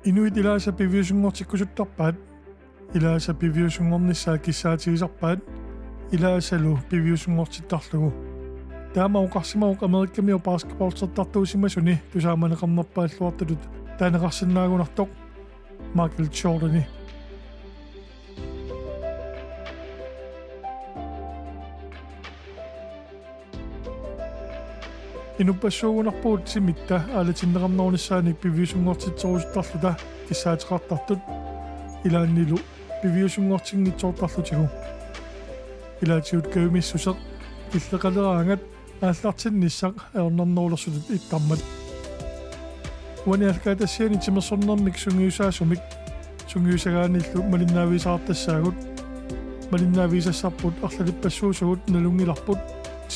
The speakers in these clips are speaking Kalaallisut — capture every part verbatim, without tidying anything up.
Inuit ilaasa piviusunngortikkusuttarpaat, ilaasa piviusunngornissaa kissaatigisarpaat, ilaasalu piviusunngortittarlugu. Taama oqarsimavoq Amerikamiut basketballertartuusimasuni tusaamaneqarnerpaalluartutut taaneqarsinnaagunartoq Michael Jordani. Inuppassuugunarpugut timitta aalatinneqarnerunissaanik piviusunngortitserusuttarluta kissaateqartartut, ilaannilu piviusunngortinngitsoortarlutigu. Ilaatigut kajumissuseq killeqaleraangat aallartinnissaq ajornarnerulersutut ittarmat. Uani aallakaatitassiani timersornermik sungiusaasumik sungiusagaanillu malinnaavigisaqartassaagut. Malinnaavigisassarput arlalippassuusugut nalunngilarput.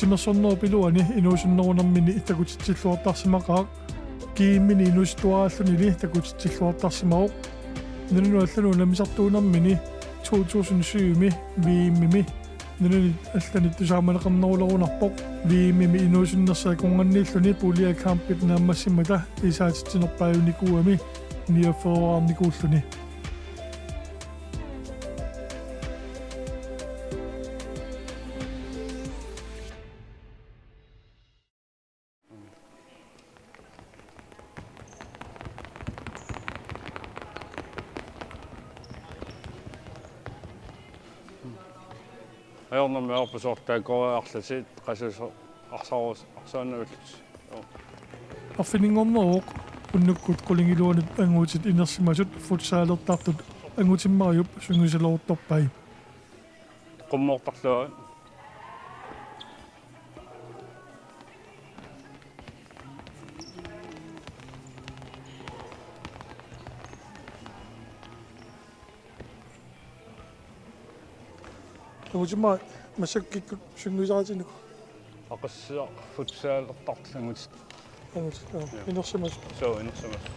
Timersornerup iluani inuusunnerunermini takutitsilluartarsimaqaaq. G M-ini inuusuttuaraallunili takutitsilluartarsimavoq. Nunanut allanut unammisartuunermini to tusind syv-imi V M-imi nunanit allanit tusaamaneqarnerulerunarpoq. V M-imi inuusunnersi akornganniilluni puljekampit naammassimmata isaatitsinerpaajunikuugami niogfyrrearnikuulluni. Ajornarmi ajorpusoortaa korearlasi qasuso arsarus arsaannavillutik. Arfininngorneruvoq unnukkut qulingiluanut angutit inersimasut futsalertartut Angutimmaariup sungiusaloortorpai. Qummoortarlua. Angutimmaari massakkut kikkut sungiusaritinnut? Aqassiaq futsalertartut angutit. Angutit, joo. Joo. Inersimasut. Suu, inersimasut.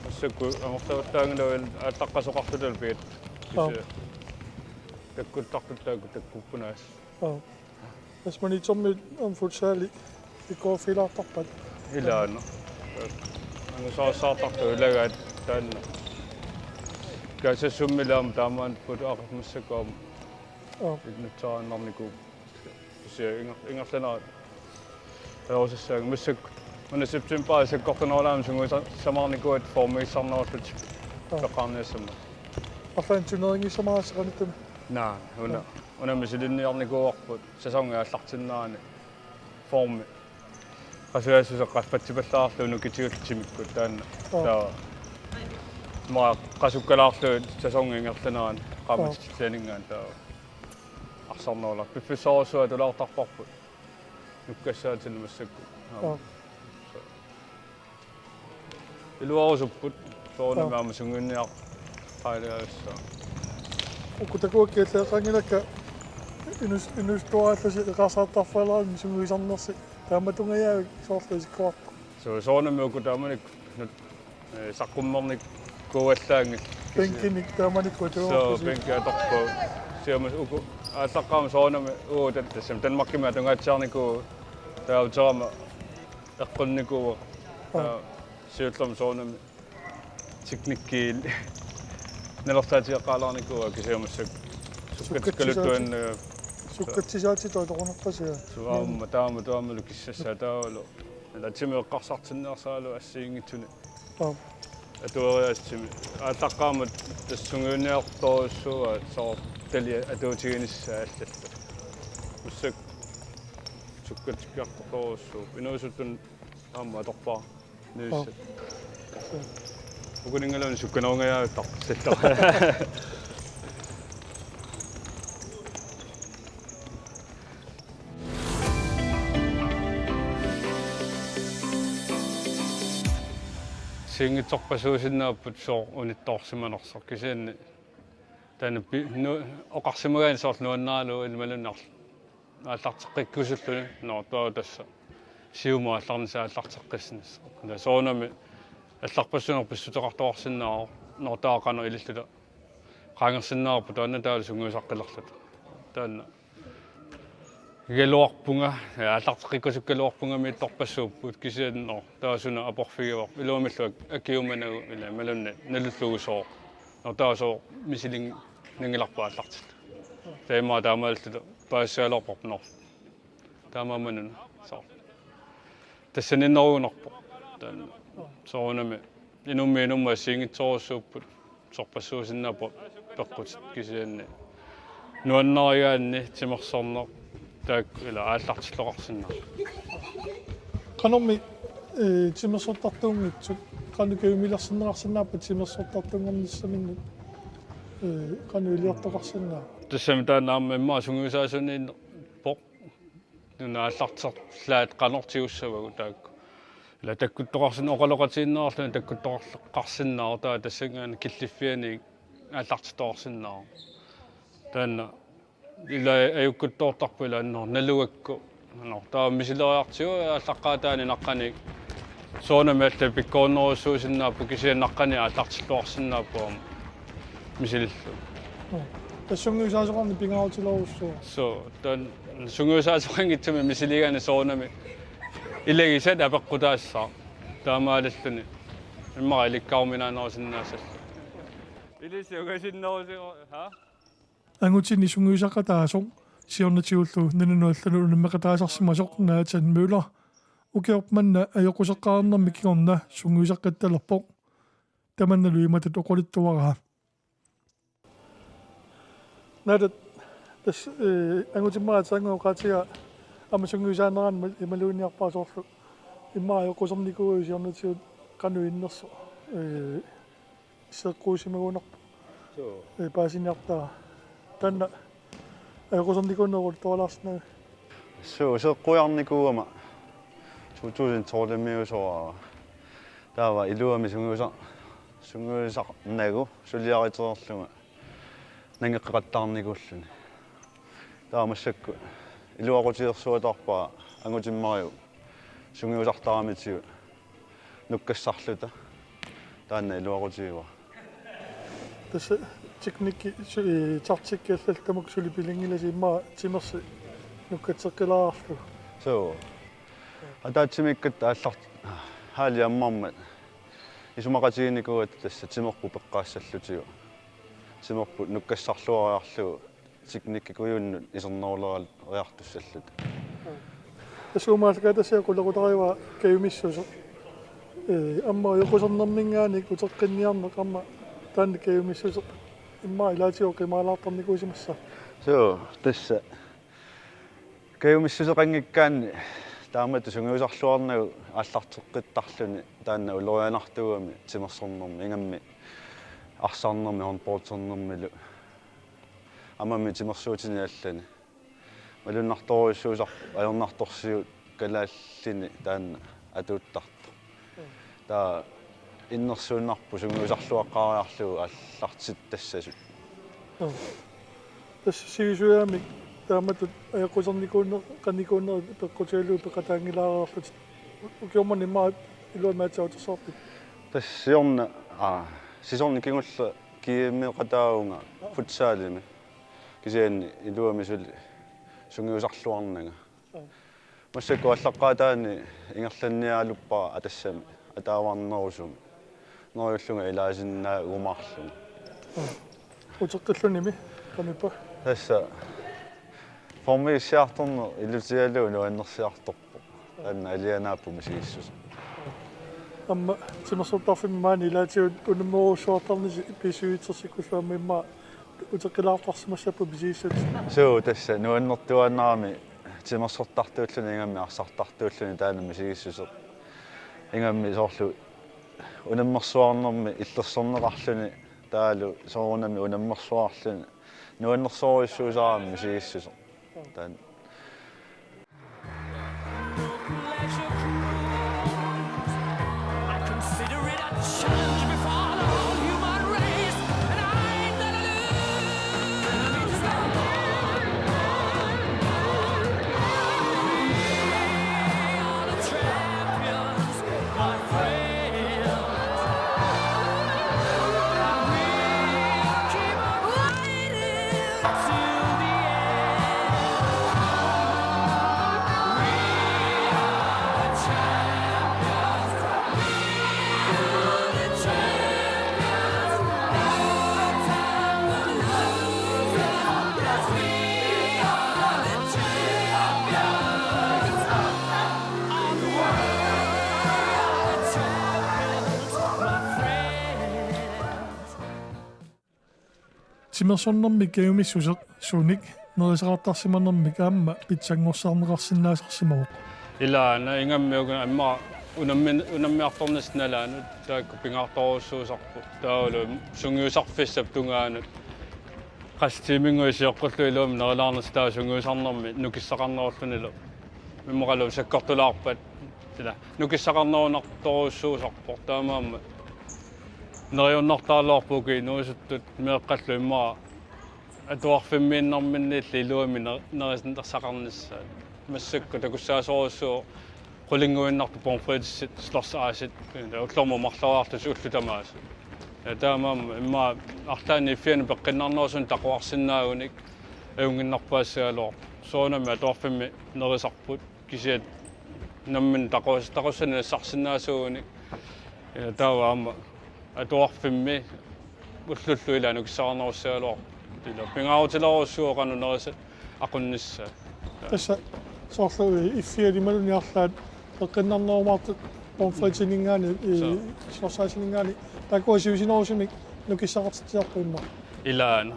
Massakkut amerlavattaanngilaq aallaqqaasoqarluta piat. Joo. Kisianni takkuttartut taakku takkuppunaas. Joo. Tassa Maniitsormiut aamma futsali pikkoriffigilaartarpat. Ilaana. Angusarissaartartut ilagaat taanna. Kaasassummillu aamma taamaanput aqarmassakkut aamma. Joo. Innuttaannarnikuupput. Kisianni inger-, ingerlanerat ajorusassaanga massakkut. Una septembarip sakkortunerulaamut sungiusamaarnikuuaat formigissarnerullutik. Joo. Peqqaarniassammat. Arlaannik turnerinngissamaarassi qanittumi? Naa, una, joo, una misilinniarnikuuarput. Sæsoni aallartinnerani formi. Qasujaassuseq qaffatsipallaarlugu nukitigullu timikkut taanna. Joo. Taava. Immaqa qasukkalaarlugu sæsoni ingerlanerani, joo, qaammatillaninngaanniit taava. Arsarnerullutik. Piffissarujussuaq tulaartarparput. Nukkassaatinik massakkut. Joo. Iluarusupput, soorunami, joo, aamma sungiunniartariaqassaaq. Uku takuakkit illeqqanngilakka inus-, inuusuttuaraallasi eqaarsaartarfeerami sungiusarnersi. Taamatungajaavik soorlu isikkoqarpoq. Suu, soorunami uku taamanikkut nut-, ee, saqqummernikkuuallaanngillat. Bænkinik taamanikkut. Suu, atuarpusi. Bænki atorpaa. Siamus uku aallaqqaammut soorunami uagut tassami Danmarkimi atungaatsiarnikuuvugut taava uterama eqqunnikuuara. Aa. Taava siullermik soorunami teknikki nalortaatigeqqaalaarnikuuara kisianni massakkut sukkatsisaati-, sukkatsigaluttuinnaq, ee, sukkatsisaatitut atoqarnerpasiaq. Suu, aamma taama taamalu kissassaaq taavalu. Ila timi eqqarsartinniarsaralugu assigiinngitsuni. Aap. Atueriaatsimi. Aallaqqaammut tassa sungiunniartorujussuuaat soorlu tali atuutiginissaa allallu. Massakkut sukkatsiartorujussuupput. Inuusuttunut aamma atorpara. Niussat. Aap. Ukuninngaluunniit sukkanerungajaavittarput. Assigiinngitsorpassuusinnaapput sooq unittoorsimanersoq kisianni taanna pi-, nu-, oqarsimagaanni soorlu nuannaralugu imaluunniit aallarteqqikkusulluni, nå, taava tassa siumut aallarnissaq aallarteqqissinnissaq. Taava soorunami allarpassuarnik pissuteqartoqarsinnaavoq, nå, taava qanoq ililluta qaangersinnaavarput taanna taavalu sungiusaqqilerluta. Taanna Igaluarpunga, aallarteqqikkusukkaluarpungamiittorpassuupput kisianni, nå, taava suna aporfigivarput, iluamillu ak-, akiumanagu ila imaluunniit nalullugu sooq. Nå, taava sooq misilinngilarput aallartillugu. Taava immaqa taamaalilluta paasisagaluarparput, nå. Taamaammat una. Sooq. Tassaniinnerugunarpoq. Taanna. Soorunami inummit inummut assigiinngitsorujussuupput. Sorpassuusinnaapput peqqutit kisianni. Nuannarigaanni timersorneq taakku ila aallartilluaqarsinnaavoq. Qanormi, eh, timersortartuunngitsut, qanoq kajumilersinneqarsinnaapput timersortartuunngornissaminnut, eh, qanoq iliortoqarsinnaava? Tassami taanna aamma immaqa sungiusaasuniinnerpoq. Una aallarterlaat qanortigussavagut taakku. Ila takkuttoqarsin-, oqaloqatigiinnerarluni takkuttoqarsinnaavoq, taava tassanngaanniit killiffiani aallartittoqarsinnaavoq. Taanna ila ajukkuttoortarpoq ila, nå, nalugakku. Nå, taava misileriartigu aallaqqaataani naqqani soorunami allat pikkorinnerujussuusinnaapput kisianni naqqani aallartilluarsinnaapput aamma misilillugu. Nå. Tassa sungiusaasoqarneq pingaarutilerujussuuvoq. Suu, taanna sungiusaasoqanngitsumik misiligaanni soorunami ilagisat apeqqutaassaaq. Taamaalilluni immaqa ilikkaruminaanerusinnaassallugu. Ilissi ungasinnerusigu, ha? Angutini sungiusaqataasoq siornatigullu nunanut allanut unammeqataasarsimasoq Nathan Møller ukiorput manna ajoquseqqaarnermi kingorna sungiusaqqattalerpoq. Tamannalu imatut oqaluttuaraa. Nathan, tassa, eh, angutimmagu aatsaannguaq oqaatigaa aamma sungiusaanerani imaluunniarpara soorlu immaqa ajoqusernikuuiuk siornatigut qanoq innersoq, eh, seeqquusimagunarpoq. Suu. Eh, paasiniartaa. Taanna ajoqusernikuuneq oqaluttualaarsinnaaviuk? Suu, seeqquiarnikuugama to tusind tolv-imiusoraara. Taava iluamik sungiusa-, sungiusarnagu suliaritereerlunga nangeqqeqattaarnikuulluni. Taava massakkut iluaqutigersuataarpara angutimmariu sungiusartaramitigut nukkassarluta. Taanna iluaqutigivara. Tassa teknikki su-, eh, taktikki allallu tamakku suli pilinngilasi immaqa timersi nukkatseqqilaarlugu. Suu. Ataatsimiikkatta aallart-, haali ammarmat isumaqatiginikuugatta tassa timerput peqqaassallutigu. Timerput nukkassarluariarlugu teknikkikujunnut iserneruleriartussalluta. Tassa uumaalakka tassa qulequtarivaa kajumissuseq. Eh, aamma ajoqusernerminngaanniit uteqqinniarneq aamma taanna kajumissuseq immaqa ilaatigut qimaalaartarnikuusimassaaq. Suu, tassa kajumissuseqanngikkaanni taamatut sungiusarluarnagu aallarteqqittarluni taanna ulorianartuugami timersornermi ingammik arsarnermi håndboldernermilu. Aammami timersuutini allani. Malunnartorujussuusarpoq ajornartorsiut kalaallini taanna atuuttartoq. Taava innersuunnarpoq sungiusarluaqqaariarlugu aallartittassasut. Joo. Tassa sivisuumik taamatut ajoqusernikuunneq, qanikuunneq peqqutigalugu peqataanngilaareerlutit. Ukiormanna immaqa iluamik aatsaat utersaarpit? Tassa siorna, aa, sæsoni kingulleq G M-eqataavunga futsalimi. Kisianni iluamik suli sungiusarluarnanga. Massakkut aallaqqaataani ingerlannialuppara atassami ataavarnerusumik. Neriullunga ilaasinnaagumaarlunga. Uteqqillunimi qanoq ippa? Tassa formiissiartorneq ilutigalugu nuannersiartorpoq. Taanna alianaapput misigissuseq. Aamma timersortarfimmi maani ilaatigut unammerujussuartarnisi P syv-itsersikkullu aamma immaqa uteqqilaartarsimassapput misigissuseq. Suu, tassa nuannertuaannarami timersortartuulluni ingammik arsartartuulluni taanna misigissuseq. Ingammik soorlu unammersuarnermi illersorneqarluni taavalu soorunami unammersuarluni nuannersorujussuusarami misigissuseq. Taanna. Timersornermik kajumissuseq suunik nerisaqartarsimanermik aamma pitsanngorsaarneqarsinnaasarsimavoq. Ilaana ingammik uku aamma unammi-, unammiartornissaq nalaanut taakku pingaartorujussuusarput. Taavalu sungiusarfissap tungaanut qassit tiiminngui sioqqullugu iluamik nerilaarnissaq taava sungiusarnermi nukissaqarnerullunilu. Immaqalu sakkortulaarpat sila nukissaqarnerunartorujussuusarpoq taamaammat neriunnartaraluarpoq ukiup inuusuttut meeqqallu immaqa atuarfimmiinnarminniillu iluamik ner-, nerisinnersaqarnissaat. Massakkut takussaasorujussuuvoq qulinnguinnartut pomfritissit, slåsaasit, ullormut marloriarlutik ullut tamaasa. Ja taamaammat immaqa arlaannik iffianni peqqinnarnerusunik taquarsinnaagunik ajunngiinnarpaassagaluarpoq. Soorunami atuarfimmi nerisarput. Kisianni nammineq taqus-, taqussanik nassarsinnaasuugunik. Ja taava aamma atuarfimmi ullullu ilaanni nukissaqarnerussagaluarput. Ila pingaarutilerujussuuvoq qanoq nerisat aqunnissaat. Tassa soorlu iffiat imaluunniit arlaat peqqinnarnerumaartut pomfritisininngaanniit, i-, Soo. Slåsaasininngaanniit, taakkua siusinnerusumik nukissaqartitsisarput immaqa. Ilaana.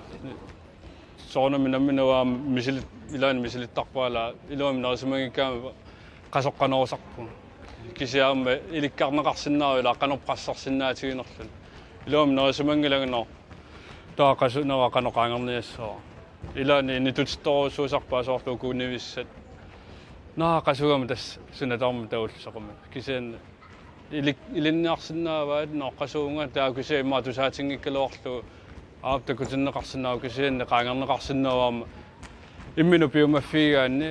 Soorunami nammineq uanga misilit-, ilaanni misilittarpara, iluamik nerisimanngikkaangama qasoqqanerusarpunga. Kisianni aamma ilikkarneqarsinnaavoq ilaa qanoq qassarsinnaatiginerluni. Iluamik nerisimanngilanga, nå, taava qasuneraa qanoq qaangerniassavara. Ilaanni initutittorujussuusarpaa soorlu uku univissat. Naa, qasugama tassa suna tamarmi taullu sequmik. Kisianni ilik-, ilinniarsinnaavaat, nå, qasuunga, taava kisianni immaqa tusaatinngikkaluarlugu aap takutinneqarsinnaavoq kisianni qaangerneqarsinnaavoq aamma imminut piumaffigigaanni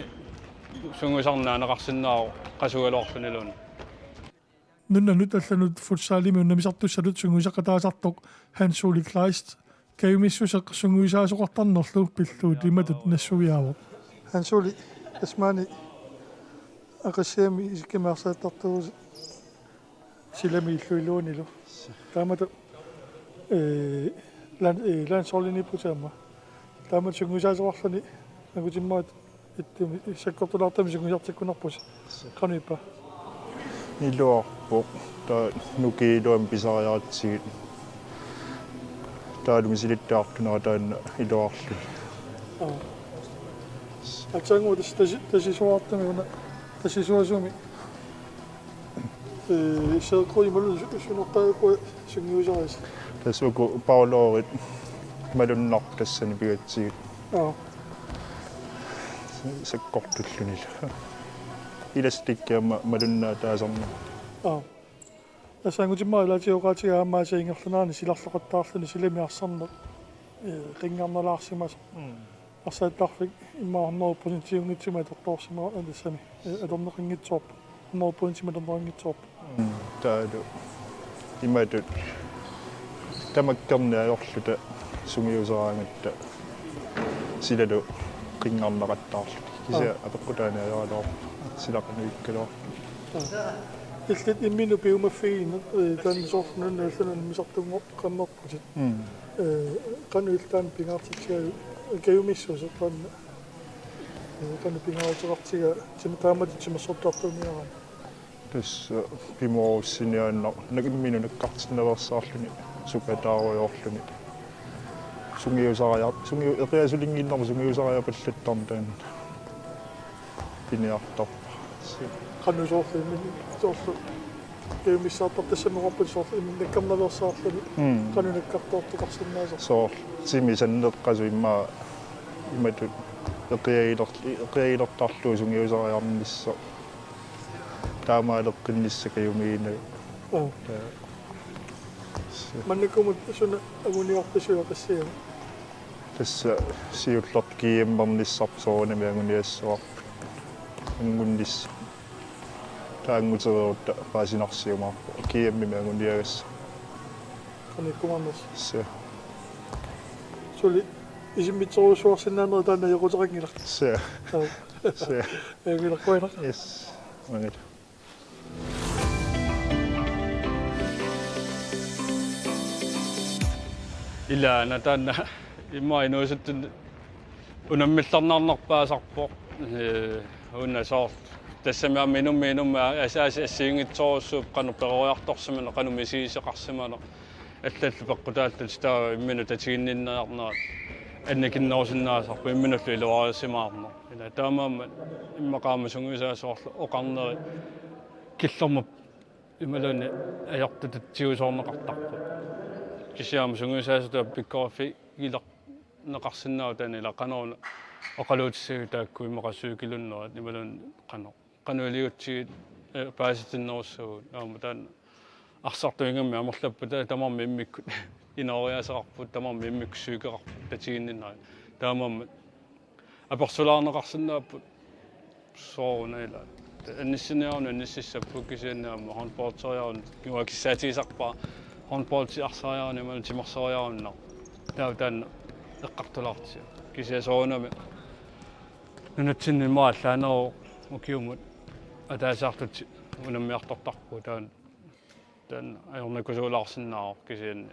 sungiusarneq naaneqarsinnaavoq qasugaluarluniluunniit. Nunanut allanut futsalimi unammisartussatut sungiusaqataasartoq Hans Ole Kleist kajumissuseq sungiusaasoqartarnerlu pillugu imatut nassuiaavoq. Hans Ole, tassa maani Aqissiami isikkimi arsaattartuusi silami illup iluanilu. Taamatut, ee, lan-, ee, landsholdiniipputit aamma. Taamatut sungiusaasoqarluni angutimmaat ittumi sakkortulaartumik sungiusartikkunarpusi. Qanoq ippa? Iluarpoq. Taava nukiit iluamik pisariaqartitsigit. Taavalu misilittagartunera taanna iluarluni. Aa. Aatsaannguaq tas-, tasi-, tasisuartumi una, tasisuasumi. Ee, seeqqui imaluunniit su-, sunoqqaakua sungiusarisi? Tassa uku pauloorit malunnarpoq tassani pigatsigit. Aa. Sakkortullunilu. Elastikki aamma malunnaataasarneq. Aa. Tassa angutimmaat ilaatigut oqaatigaa aamma aasiit ingerlaneranni silarleqattaarluni silami arsarneq, ee, qinngarnalaarsimasoq. Mm. Arsaattarfik immaqa hundrede procentiunngitsumik atortoorsimavoq tassami, ee, atorneqanngitsoorpoq. Hundrede procentimik atorneqanngitsoorpoq. Mm, taavalu. Imatut tamakkerneq ajorluta sungiusaraangatta silalu qinngarneqattaarluta. Kisianni Aa. apeqqutaani ajoraluarpoq. Sila qanoq ikkaluarpoq. Aa. Illit imminut piumaffigineq, ee, taanna soorlu nunanut allanut unammisartunngoqqammerputit. Mm. Ee, qanoq illit taanna pingaartitsigalugu kajumissuseq taanna? Ee, qanoq pingaaruteqartigaa tim-, taamatut timersortartuuniaraanni? Tassa pimoorussiniaannaq nak-, imminut nakkartinnaveersaarluni sukataarujoorluni. Sungiusariar-, sungiu-, eqiasulinnginnama sungiusariapallattarneq taanna piniartarpara. Qanoq soorlu imminut soorlu kajumissaartartussat tassami oqarputit soorlu imminut nakkarnaveersaarluni. Mm. Qanoq nakkartoortoqarsinnaasarpa? Soorlu timi sanneqqasoq immaqa imatut eqiagiler-, eqiagilertarlugu sungiusariarnissaq. Taamaaleqqinnissaq kajumiinnaq. Aa. Taa. Maannakkut suna anguniarpisiuk Aqissiami? Tassa siullertut G M-ernissarput soorunami anguniassavarput. Angunnissaq. Taava angutereerutta paasinarsiumaarpoq. G M-imi anguniagassaq. Qanoq ikkumaarnersoq. Tassa. Suli isimmitsorujussuarsinnaanera taanna ajoquteqanngilaq. Tassa. Aa. Tassa. Anguniarpara. Yes. Anguniar. Ilaana taanna immaqa inuusuttut unammillernarnerpaasarpoq. Ee, una soorlu. Tassami aamma inummit inummut as-, as-, assigiinngitsorujussuupput qanoq peroriartorsimaneq, qanoq misigisoqarsimaneq. allallu peqqutaallutik taava imminut tatiginninniarnerat annikinnerusinnaasarput imminullu iluarissimaarneq. Ila taamaammat immaqa aamma sungiusaasoq oqarneri killormut imaluunniit ajortutut tigusoorneqartarput. Kisianni aamma sungiusaasoq taava pikkoriffigilerneqarsinnaavoq taanna ila qanoq oqaluutissagit taakku immaqa psykiluunnerat imaluunniit qanoq. Qanoq iliuutsigit, eh, paasitinnerussagut aamma taanna arsartuingammi amerlappat ta-, tamarmik immikkut inooriaaseqarput, tamarmik immikkut psykeqarput tatiginninnerat. Taamaammat apersulaarneqarsinnaapput sooruna ila. Annissinnaagunarpoq, annississapput kisianni aamma håndboldiarlunga kingua kissaatigisarpara håndboldi arsariarunarlunga imaluunniit timersooriarunarlunga. Taava taanna eqqartulaartigu. Kisianni soorunami nunatsinni immaqa allaaneruvoq ukiumut ataasiarlutik unammiartortarpugut taanna. Taanna ajornakusoorsinnaavoq kisianni.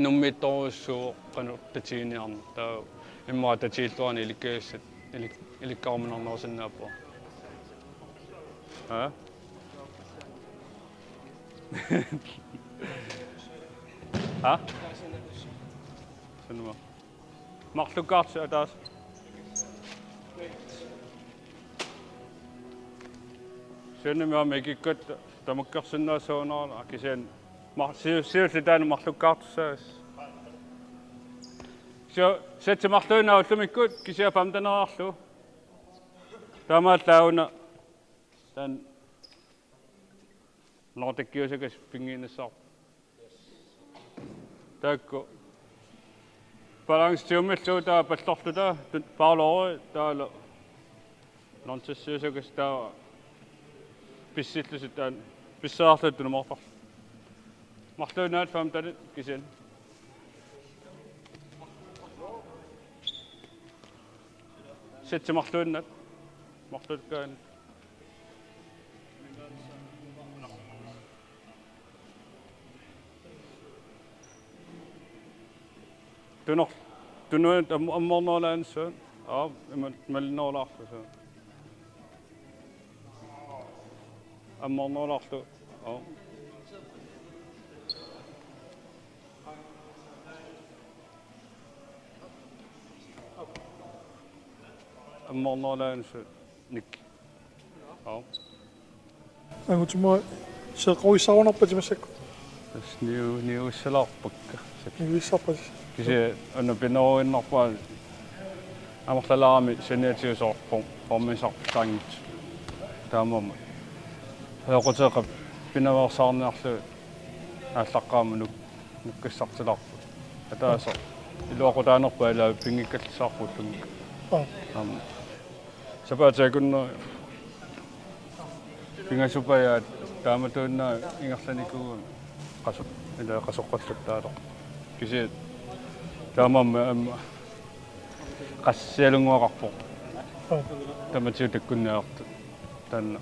Nummittorujussuuvoq qanoq tatiginiarneq. Taava immaqa tatigilluarneq ilikkagassat ilik-, ilikkaruminarnerusinnaapput. Ha? Ha? Sanuma. Marlukkaartut ataaseq. Siunnermi aamma ikikkatta tamakkersinnaassagunarpoq kisianni. Ma-, siu-, siulleq taanna marlukkaartussaasoq. Siu-, seks marluinnaq ullumikkut kisianni femteneriarlugu. Taamaallaat una taanna Nordic-iusakasiit pinngiinnassaq. Taakku. Balance tiummillugu taava pallorluta tun-, paalori taavalu. Nordic-iusakasiit taava pissillusi taanna. Pissaarluta tunumaartarluta. Marluinnaat femten kisianni. Seks marluinnaq. Marlukkaanni. Tunor-, tunuit am-, ammoornerulaannissaat. Aa, ima-, malinnerulaarlusi. Ammoornerulaarlusi. Aa. Ammoornerulaannissaat. Nik. Aa. Angutimo seeqqorissarunarpat massakkut. Tassa niu-, niuissalaarpakka. Niuissarpasi. Kisianni una pineruinnarpara amerlalaarami saniatigut soorlu formisarput qaangiuttut. Taamaammat. Ajoquteqarpoq pinaveersaarniarlugit aallaqqaammut nuk-, nukkassartilaarput. Ataaseq iluaqutaanerpaat ilaa pinngikkallissaarput ullumi. Aa. Aamma. Sapaatip akunneri pingasupajaat taamatuinnaat ingerlanikuugamik qaso-, ilaa qasoqqallattaartoq. Kisianni taamaammat aamma qassialunnguaqarpoq. Aa. Tamatigut takkunniartut. Taanna.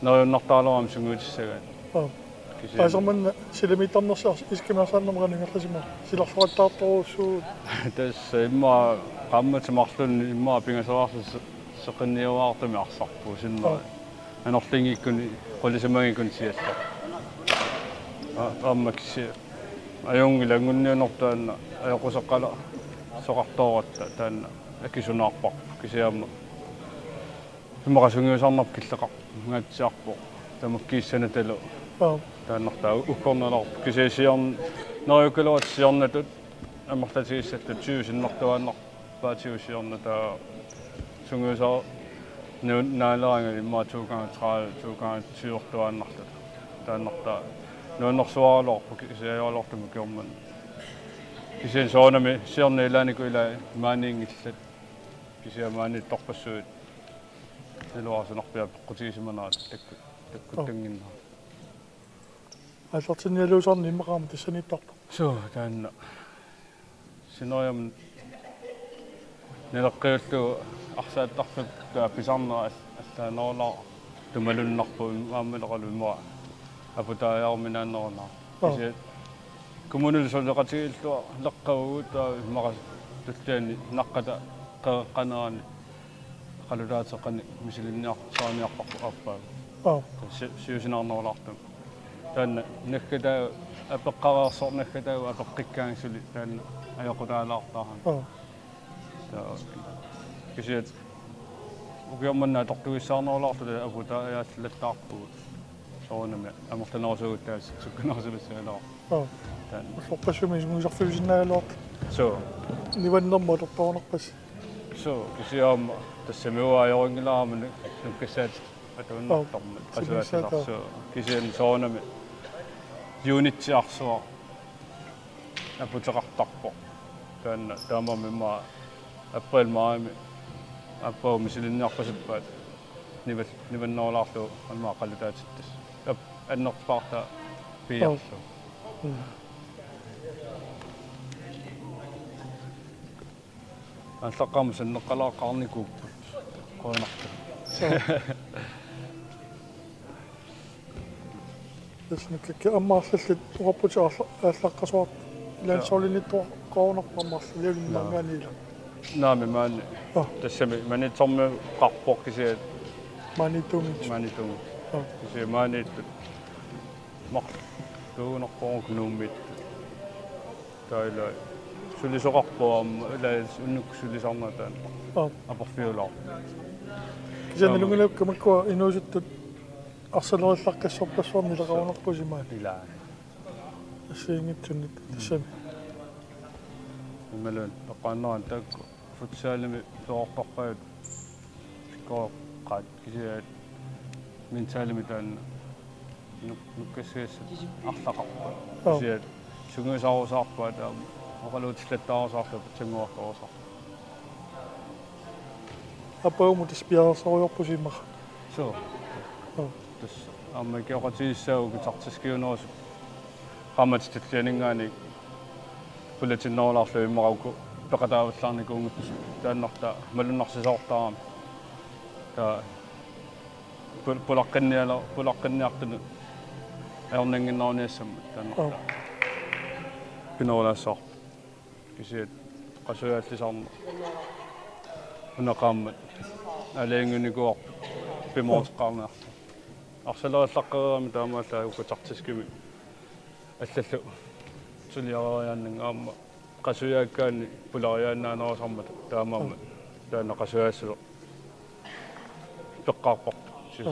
Neriunnartaraluarami sungiutissagaat. Aa. Kisianni. Taasarmanna silamiittarnersi ars-, isikkimaarsaannarmik ingerlasimasoq. Silarluattaartorujussuuvoq. Tassa immaqa qaammatit marlunnik immaqa pingasoriarlutik se-, seqinniuaartumik arsarpugut sinnera. Aa. Anorlinngikkuni, qulisimanngikkuni sialleq. Aa, aamma kisianni. Ajunngilaq, anguniarnerput taanna, ajoquseqalaq, soqartooratta taanna, akisunaarparput, kisianni aamma. Immaqa sungiusarnerput killeqarngaatsiarpoq, tamakkiissanik talu. Aa. Taannartaa ukkornalaarpoq, kisianni siorn-, neriukkaluartut siornatut, amerlatigissattut, tyve sinnertuaannarpaatigut siorna taava sungiusaarneq naaleraangat immaqa to gange tredive, to gange tyve-rtuaannarluta. Taannartaa nuannersuaraluarpoq kisianni ajoraluartumik ukiormanna. Kisianni soorunami siorna ilaannikkut ilaa maaniinngillat. Kisianni maaniittorpassuit iluarisunarpiaq peqqutigisimanerat takku-, takkuttannginnera. Aallartinnialuusarneq immaqa aamma tassaniittarpoq. Suu, taanna. Sineriammi naleqqiullugu arsaattarfik taava pisarneq al-, allaanerulaartumalunnarpoq im-, aamma ileqalu immaqa aputaajaruminaannerunera. Aa. Kisianni kommunillu suleqatigiilluarleqqavugut taava immaqa tulliani naqqata qereqqanerani qalutaateqqani misilinniar-, saarniarparput aappaagu. Aa. Si-, siusinaarnerulaartumik. Taanna naggataavoq, apeqqareersoq naggataavoq apeqqikkaangat suli taanna ajoqutaalaartarami. Aa. Taava kisianni ukioq manna atortugissaarnerulaartoq taava aputaa ajaatsilattaarpugut. Soorunami amerlanerusugut taava sukkanerusulassagaluarput. Aa. Taanna. Ulloqqassumi sungiusarfiusinnaagaluartoq. Suu. Nivannermut atortorunerpassi. Suu, kisianni aamma tassami uanga ajorinngilara aamma nu-, nukkassaatit atuinnartarmat. Aa, qasuaassaartoq. Suu, kisianni soorunami unit-i arsuaq aputeqartarpoq. Taanna taamaammat immaqa april maajimi aappaagu misilinniarpasippaat nival-, nivannerulaarlugu aamma qalutaatittas. Ap-, annerpaartaa piiarlugu. Mm. Aallaqqaammut sanneqqalaarnikuupput. Qujanartumik. Suu. Tassa nukkakka aamma arlallit oqarputit aalla-, aallaqqasuartut. Suu. Landsholdinnittoqarunarpoq aamma arlallit. Naa. Maanngaanniit ilaa. Naamik maani. Aa. Tassami Maniitsormiuuteqarpoq kisianni. Maniitsuunngitsut. Maniitsuunngitsut. Aa. Kisianni Maniitsut. Marluugunarpoq Nuummiittut. Taava ilaa sulisoqarpoq aamma ilaa unnukkut sulisarnata taanna. Aa. Aporfiulaarpoq. Kisianni taama. Nalunngilarput makkua inuusuttut arsalerillaqqissorpassuarnik ilaqarunarpusi maani. Ilaa. Assigiinngitsunik tassami. Imaluunniit eqqaannaran taakku futsalimi peqartarpaat pikkoreqqaat kisianni mentalimi taanna nuk-, nukkassagassaat arlaqarput. Aa. Kisianni sungiusarusaarpaat taama oqaluutillattaarusaarlugu pitsanngorusaarlugu. Aappaagu tassa piareersarujorpusi immaqa. Suu. Aa. Tassa aamma ikioqatigiissaagut guitartiskiunerusukkut qaammatit tullianinngaanniit pulatinnerulaarlugit immaqa uku peqataavallaarnikuunngitsoq taannartaa malunnarsisoortarami. Taava pul-, pulaqqinniala-, pulaqqinniartunut ajornannginneruniassammat taannartaa. Aa. Pinerulaassavarput. Kisianni qasujaallissarneq. Una qaammat aalajangiunikuuarput pimooreqqaarniarlugu. Arsalerillaqqereerami taamaallaat guitartiskimik allallu suliareeriaannanga aamma qasujaakkaanni pulariaannaanerusarmata taamaammat taanna qasujaassuseq peqqaarparput. Suu.